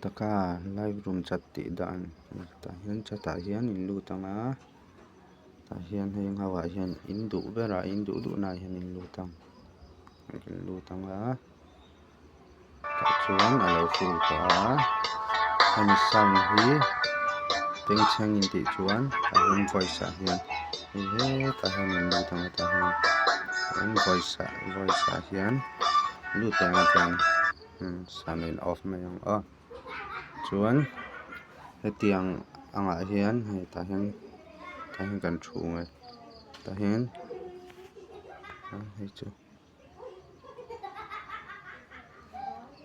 Taka live room chat tih dan tah hian chat ah hian in lut ang a tah hian heng ho ah hian in duh ber ah in duh duh na ah hian in lut ang in lut ang a tah chuan a lo full tawh a hemi sound hi bengchheng in tih chuan tah hian voice ah hian hei hetah hian in lut ang a tah hian voice ah voice ah hian lut leh ang a chuan. Sound a in off mai ang aw chuan hetiang angah hian hei tah hian tah hian kan thu ang e tah hian hei chu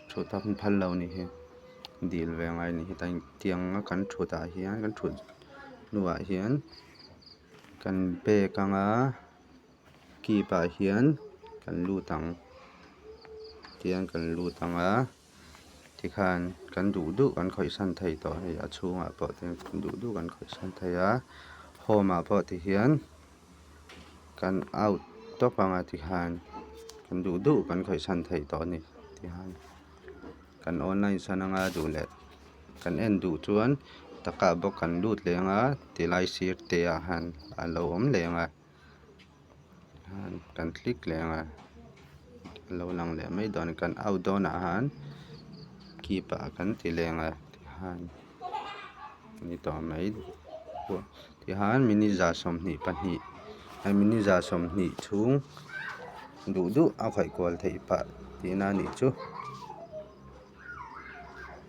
thut tak phal lo a nih hi dil ve angai a nih hi tiang a kan thut ah hian kan thut hnuah hian kan bag anga. Keep ah hian kan lut ang tihian kan lut ang a tikhan kan duh duh kan khawih san thei tawh a hei a chhungah pawh te kan duh duh kan khawih san thei a home ah pawh tihian kan out tawp ang a tikhan kan duh duh kan khawih san thei tawh a ni tikhan kan online san anga duh leh kan en duh chuan takah bawk kan lut leh ang a tilai sir te ah han a lo awm leh ang a. Kan click leh ang a a lo lang leh mai dawn kan out dawnah han keep ah kan ti leh ang a tihian a ni tawh mai tihian minute 22 minute 20 chhung duh duh a khawih kual theih pah tihna a nih chu.